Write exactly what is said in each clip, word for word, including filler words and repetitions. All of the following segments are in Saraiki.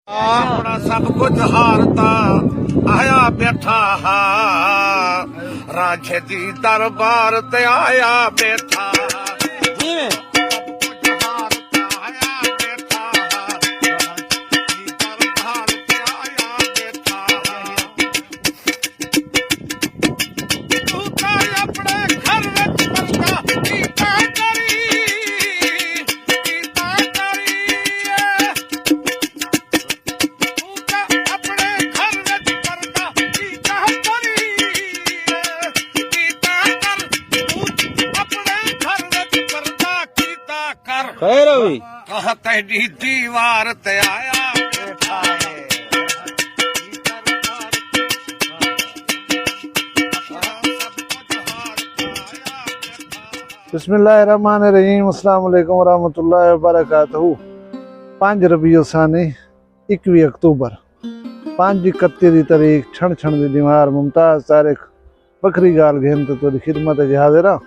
اپݨا سب کجھ ہار تاں آیا ٻیٹھا ہا، رانجھے دی دربار تے آیا ٻیٹھا ہا۔ سب کجھ ہار تاں آیا ٻیٹھا ہا، رانجھے دی دربار تے آیا ٻیٹھا ہا۔ توں تاں اپݨے گھر وچ پردہ کیتا کری، کیتا کری۔ توں تاں اپݨے گھر وچ پردہ کیتا کری، کیتا کر۔ توں اپݨے گھر وچ پردہ کیتا کر۔ خیر ہوئی۔ کہاں تیݙی دیوار تے آیا ٻیٹھا ہے۔ بسم اللہ الرحمن الرحیم۔ السلام علیکم ورحمۃ اللہ وبرکاتہ۔ پنج ربیع الثانی، اکوی اکتوبر، پنج اکتی دی تاریخ، چھݨ چھݨ دی دیوار، ممتاز طارق، وکھری ڳالھ گھن تے تہاݙی خدمت اچ حاضر ہاں۔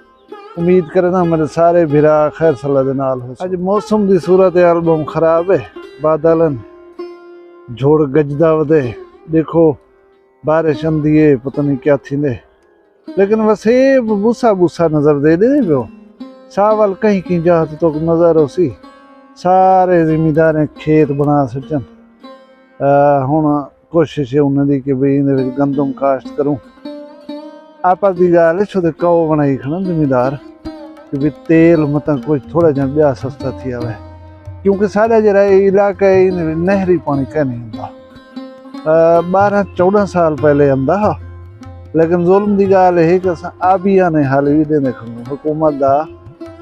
امید کرینداں میݙے سارے بھرا خیر صلاح دے نال ہوسن۔ اڄ موسم دی صورتحال ٻہوں خراب ہے، بادل ہن، جھڑ گجدا ودے، ݙیکھو بارش آندی ہے، پتہ نہیں کیا تھیندے، لیکن وسیب ٻوسا ٻوسا نظر ݙیندے پیو۔ ساول کہیں کہیں جاہ تے تہاکوں نظر ہوسی، سارے زمینداریں کھیت بݨا سٹن۔ آ، ہݨ کوشش ہے انہاں دی کہ بھئی ایندے وچ گندم کاشت کروں۔ آپس دی ڳالھ ہے، چھو تے کاؤ بݨائی کھڑن زمیندار کہ بھئی تیل متاں کجھ تھوڑا جیہاں ٻیا سستا تھی آوے، کیونکہ ساݙا جیڑھا اے علاقہ ہے، ایندے وچ نہری پاݨی کائنی ہوندا۔ آ، ٻارہاں چوݙاں سال پہلے آندا ہا، لیکن ظلم دی ڳالھ اے ہے کہ اساں آبیانہ حالی وی ݙیندے کھڑوں۔ حکومت دا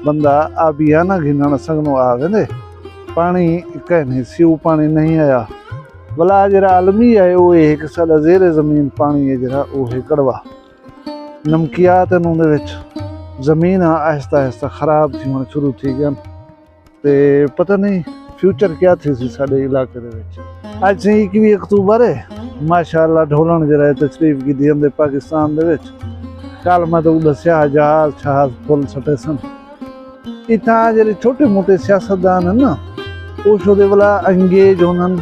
بندہ آبیانہ گھنݨ سنگنوں آ ویندے، پاݨی کائنی، سیو پاݨی نہیں آیا۔ ولا جیڑھا المیہ ہے، او اے ہے کہ ساݙا زیر زمین پاݨی ہے جیڑھا، او ہے کڑوا۔ نمکیات ہن اوندے وچ، زمیناں آہستہ آہستہ خراب تھیوݨ شروع تھی ڳئن۔ تے پتہ نہیں فیوچر کیا تھیسی ساݙے علاقے دے وچ۔ اڄ سئیں اکوی اکتوبر ہے، ماشاءاللہ ڈھولݨ جیڑھا ہے تشریف گھدی آندے پاکستان دے وچ۔ کل میں تہاکوں ݙسیا ہا جہاز شہاز پھل سٹیسن۔ اتھاں جیڑھے چھوٹے موٹے سیاستدان ہن نا، او شودے ولا انگیج ہوندن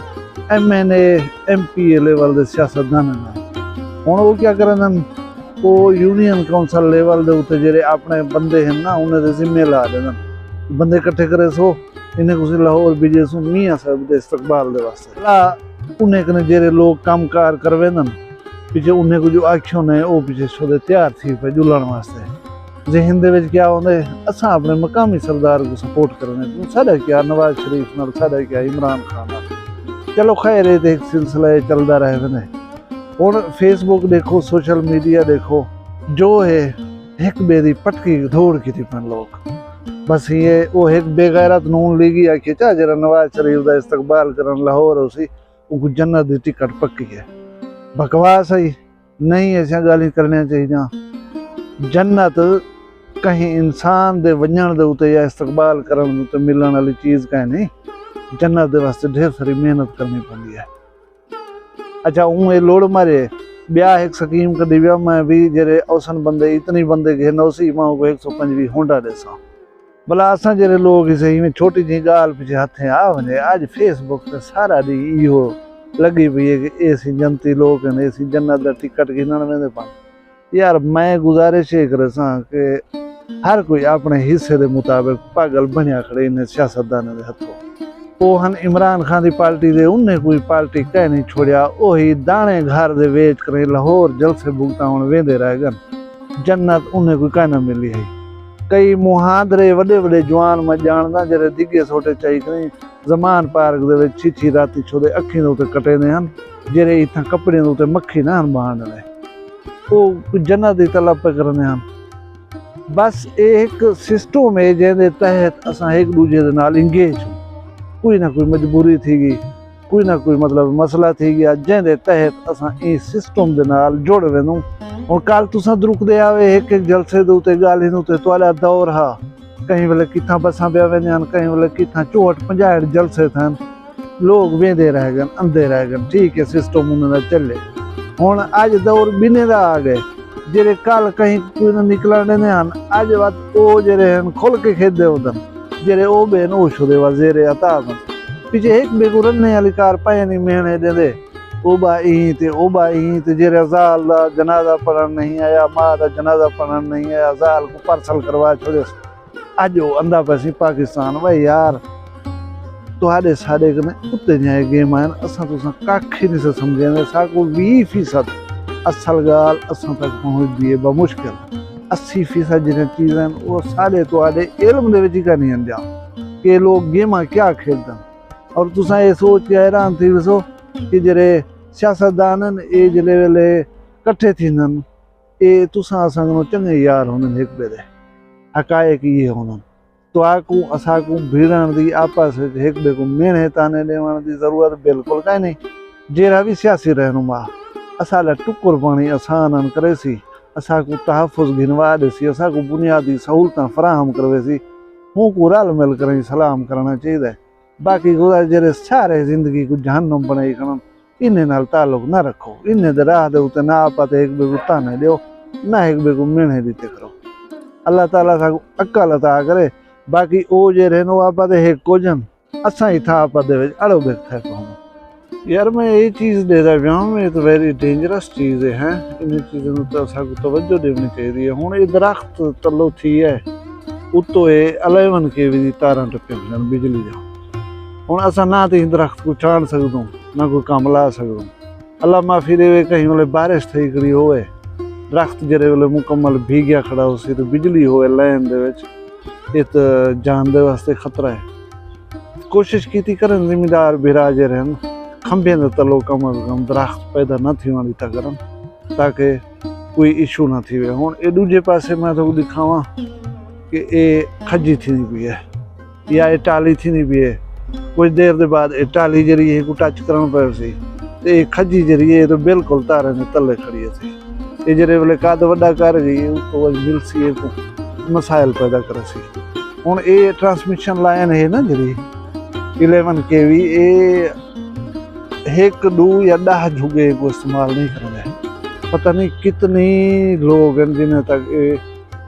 M N A, M P A level دے سیاستداناں نال۔ ہݨ او کیا کریندن؟ او یونین کونسل لیول دے اتے جیڑھے اپݨے بندے ہن نا، انہاں دے ذمے لا ݙیندن۔ بندے کٹھے کریسو، انہیں کوں لاہور بھیجیسوں میاں صاحب دے استقبال دے واسطے۔ بھلا انہیں کنے جیڑھے لوک کم کار کرویندن، پچھے انہیں کوں جو آکھیو نے، او پچھے شودے تیار تھی پئے ڄلݨ واسطے۔ ذہن دے وچ کیا ہوندے، اساں اپݨے مقامی سردار کوں سپورٹ کرݨے، ساݙا کیا نواز شریف نال، ساݙا کیا عمران خان نال۔ چلو خیر ہے، تے ہک سلسلہ اے چلدا رہ ویندے۔ ہݨ فیس بک ݙیکھو، سوشل میڈیا ݙیکھو، جو ہے ہک ٻئے دی پٹکی دھوڑ کیتی پن لوک۔ بس ایہ او ہک بے غیرت نون لیگی آکھیے چا، جیڑھا نواز شریف دا استقبال کرݨ لاہور ہوسی، اوکوں جنت دی ٹکٹ پکی ہے۔ بکواس ہے، نہیں ایسیاں ڳالھیں کرݨیاں چاہیدیاں۔ جنت کہیں انسان دے ونڄݨ دے اتے یا استقبال کرݨ دے اتے ملݨ والی چیز کائنی۔ جنت دے واسطے ڈھیر ساری محنت کرݨی پوندی ہے۔ اچھا، اوں اے لوڑ مارے، ٻیا ہک سکیم کڈھی ویا، میں وی جیڑھے اوسن بندے، اتنی بندے گھن اوسی، میں اوکوں ہک سو پنجویہہ ہونڈا ݙیساں۔ بھلا اساں جیڑھے لوک ہیسے، ایویں چھوٹی جہیں ڳالھ پچھے ہتھیں آ ونڄے۔ اڄ فیس بک تے سارا ݙینہہ ایہو لڳی پئی ہے کہ اے سئیں جنتی لوک ہن، اے سئیں جنت دا ٹکٹ گھنݨ ویندے پن۔ یار، میں گزارش اے کریساں کہ ہر کوئی اپݨے حصے دے مطابق پاڳل بݨیا کھڑے انہیں سیاستداناں دے ہتھوں۔ او ہن عمران خان دی پارٹی دے، انہیں کوئی پارٹی کائنی چھوڑیا، اوہی داݨے گھر دے ویچ کریں لاہور جلسے بھگتاوݨ ویندے رہ ڳن۔ جنت انہیں کوئی کائنا ملی ہئی۔ کئی مہاندرے وݙے وݙے جوان میں ڄاݨداں، جیڑھے دھڳے سوٹے چائی کریں زمان پارک دے وچ چھی چھی راتی چھودے اکھیں دے اتے کٹیندے ہن، جیڑھے اتھاں کپڑیں دے اتے مکھی نہ ہن بہاݨ ݙیندے۔ او کوئی جنت دی طلب پئے کریندے ہن۔ بس اے ہک سسٹم ہے جیندے تحت اساں ہک ݙوجھے دے نال انگیج ہوں۔ کوئی نہ کوئی مجبوری تھی ڳئی، کوئی نہ کوئی مطلب مسئلہ تھی ڳیا، جیندے تحت اساں ایں سسٹم دے نال جڑ ویندوں۔ ہݨ کل تساں درکدے آوے ہک ہک جلسے دے اتے ڳالھیں دے اتے تہاݙا دور ہا، کہیں ویلے کتھاں بساں پیا ویندیاں ہن، کہیں ویلے کتھاں چوہٹھ پنجاہٹھ جلسے تھئن۔ لوک ویندے رہ ڳن، اندے رہ ڳن، ٹھیک ہے، سسٹم انہاں دا چلے۔ ہݨ اڄ دور ٻنہیں دا آ ڳئے، جیڑھے کل کہیں کوئی نہ نکلݨ ݙیندے ہن، اڄ وت او جیڑھے ہن کھل کے کھیݙدے ودن، جیڑھے او ٻئے ہن او شودے وت زیر عطا ہن۔ پچھے ہک ٻئے کوں رنھݨے آلی کارپائیں دی مہݨے ݙیندے، او ٻا ایں تے او ٻا ایں تے جیڑھے ذال دا جنازہ پڑھݨ نہیں آیا، ماء دا جنازہ پڑھݨ نہیں آیا، ذال کوں پارسل کروا چھوڑیس۔ اڄ او آندا پئے سی پاکستان، وے یار، تہاݙے ساݙے کنے اتے جاہیں گیم آئن، اساں تساں ککھ ہی نسے سمجھیندے۔ ساکوں ویہہ فیصد اصل ڳالھ اساں تک پہنچدی ہے بمشکل۔ اسی فیصد جیڑھیاں چیزاں ہن، او ساݙے تہاݙے علم دے وچ ہی کائنی ہن ڄاں کہ لوک گیماں کیا کھیݙدن۔ اور تساں اے سوچ کے حیران تھی ویسو کہ جیڑھے سیاستدان ہن، اے جیڑھے ویلے کٹھے تھیندن، اے تساں اساں کنوں چنڳے یار ہوندن ہک ٻئے دے۔ حقائق ایہے ہوندن۔ تہاکوں اساکوں بھیڑݨ دی، آپس وچ ہک ٻئے کوں مہݨے طعنے ݙیوݨ دی ضرورت بالکل کائنی۔ جیڑھا وی سیاسی رہنما اساݙا ٹکر پاݨی آسان ہن کریسی، اساکوں تحفظ گھنوا ݙیسی، اساکوں بنیادی سہولتاں فراہم کرویسی، اونکوں رل مل کریں سلام کرݨا چاہیدا ہے۔ باقی گزار جیڑھے سارے زندگی کوں جہنم بݨائی کھڑن، انہیں نال تعلق نہ رکھو۔ انہیں دے راہ دے اتے نہ آپت ہک ٻئے کوں طعنے ݙیو، نہ ہک ٻئے کوں مہݨے ݙتے کرو۔ اللہ تعالیٰ ساکوں عقل عطا کرے۔ باقی او جیڑھے ہن، او آپت ہک کجھ ہن، اساں اتھاں آپت دے وچ اڑو ٻک تھئے پئے ہوں۔ یار، میں اے چیز ݙیہدا پیاں، اے تاں ویری ڈینجرس چیز ہے، ہیں؟ انہیں چیزاں نوں تاں اساکوں توجہ ݙیوݨی چاہیدی ہے۔ ہݨ اے درخت تلو تھی ہے، اتوں اے الیون کے وی دی تاراں ٹپیاں پئین بجلی دیاں۔ ہݨ اساں نہ تاں ایں درخت کوں چھاݨ سڳدوں، نہ کوئی کم لا سڳدوں۔ اللہ معافی ݙیوے، کہیں ویلے بارش تھئی کھڑی ہووے، درخت جیڑھے ویلے مکمل بھیگیا کھڑا ہوسی تے بجلی ہووے لائن دے وچ، اے تاں جان دے واسطے خطرہ ہے۔ کوشش کیتی کرن زمیندار بھرا جیڑھے ہن، کھمبیں دے تلو کم از کم درخت پیدا نہ تھیوݨ ݙتا کرن، تاکہ کوئی ایشو نہ تھیوے۔ ہݨ اے ݙوجھے پاسے میں تہاکوں ݙکھاواں کہ اے کھجی تھیندی پئی ہے یا اے ٹالی تھیندی پئی ہے۔ کجھ دیر دے بعد اے ٹالی جیڑھی ہے، کوں ٹچ کرݨ پئے سی، تے اے کھجی جیڑھی ہے، اے تاں بالکل تاریں دے تلے کھڑی ہے سی۔ اے جیڑھے ویلے قد وݙا کر ڳئی ہے، اتوں وڄ ملسی، اے کوں مسائل پیدا کریسی۔ ہݨ اے ٹرانسمیشن لائن ہے نا جیڑھی الیون کے وی، اے ہک، ݙو یا ݙاہ جھڳے کوں استعمال نہیں کریندے۔ پتہ نہیں کتنی لوگ ہن جنہیں تک اے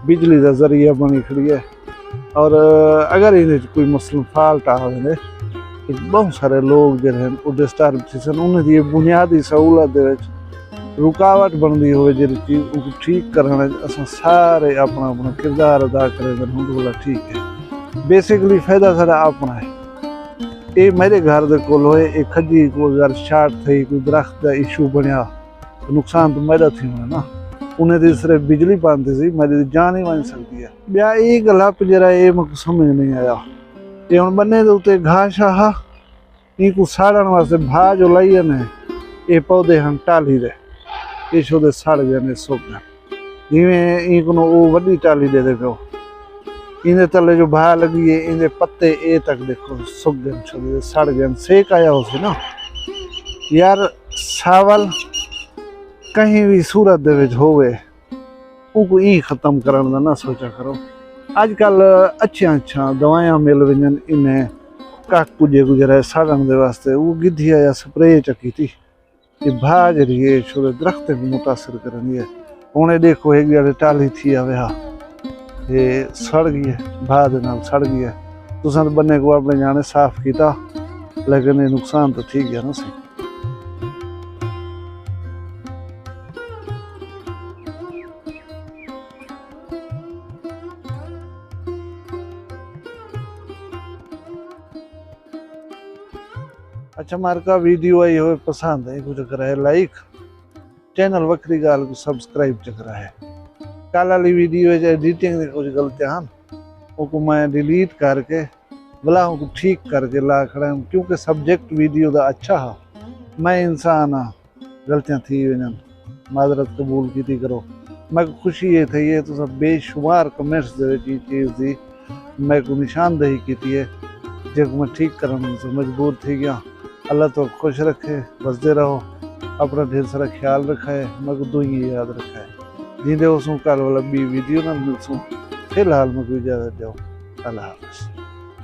بجلی دا ذریعہ بݨی کھڑی ہے۔ اور اگر ایندے وچ کوئی مثلاً فالٹ آ ویندے تے ٻہوں سارے لوگ جیڑھے ہن، او ڈسٹرب تھیسن۔ انہیں دی بنیادی سہولت دے وچ رکاوٹ بݨدی ہووے جیڑھی چیز، اونکوں ٹھیک کرݨ وچ اساں سارے اپݨا اپݨا کردار ادا کریندن، ہݨ ولا ٹھیک ہے۔ بیسیکلی فائدہ ساݙا اپݨا ہے۔ اے میݙے گھر دے کول ہوئے، اے کھجی کوں اگر شارٹ تھئی، کوئی درخت دا ایشو بݨیا، تاں نقصان تاں میݙا تھیوݨا نا۔ انہیں دی صرف بجلی بند تھیسی، میݙی جان ہی ونڄ سڳدی ہے۔ ٻیا اے گلپ جیڑھا، اے میکوں سمجھ نہیں آیا۔ اے ہݨ ٻنے دے اتے گھاہ شاہ ہا، اینکوں ساڑݨ واسطے بھا جو لائی نے، اے پودے ہن ٹالھی دے، ایشو دے سڑ ڳئے نے، سک ڳئے۔ جیویں اینکوں او وݙی ٹالھی ݙیہدے پیو، ایندے تلے جو بھا لڳی ہے، ایندے پتے اے تک ݙیکھو، سک ڳئے، چھوڑی دے، سڑ ڳئے، سیک آیا ہوسی نا۔ یار، ساول کہیں وی صورت دے وچ ہووے، اونکوں ایں ختم کرݨ دا نہ سوچا کرو۔ اڄ کل اچھیاں اچھیاں دوائیاں مل ویندن، انہیں کک کجھے کوں جیڑھا ہے ساڑݨ دے واسطے، او گدھی آیا سپرے چا کیتی۔ اے بھا جیڑھی ہے، چھوڑے درختیں کوں متاثر کریندی ہے۔ ہݨ اے ݙیکھو، ہک ڄیڑھے ٹالھی تھی آوے ہا، اے سڑ ڳئی ہے، بھا دے نال سڑ ڳئی ہے۔ تساں تاں ٻنے کوں اپݨے ڄاݨے صاف کیتا، لیکن اے نقصان تاں تھی ڳیا نا سی۔ اچھا مارکا، ویڈیو آئی ہووے پسند، اینکوں چا کرائے لائک، چینل وکھری ڳالھ کوں سبسکرائب چا کرائے۔ کل آلی ویڈیو وچ ایڈیٹنگ دی کجھ غلطیاں ہن، اونکوں میں ڈیلیٹ کر کے ولا اونکوں ٹھیک کر کے لا کھڑا ہوں، کیونکہ سبجیکٹ ویڈیو دا اچھا ہا۔ میں انسان ہاں، غلطیاں تھی ونڄن، معذرت قبول کیتی کرو۔ میکوں خوشی اے تھئی ہے، تساں بے شمار کمنٹس دے وچ ایں چیز دی میکوں نشاندہی کیتی ہے، جیکوں میں ٹھیک کرݨ تے مجبور تھی ڳیا۔ اللہ تہاکوں خوش رکھے، وسدے رہو، اپݨا ڈھیر سارا خیال رکھائے، میکوں دعائیں یاد رکھائے۔ جیندے ہوسوں کل ولا ٻئی ویڈیو نال ملسوں، فی الحال میکوں اجازت ݙیو، اللہ حافظ۔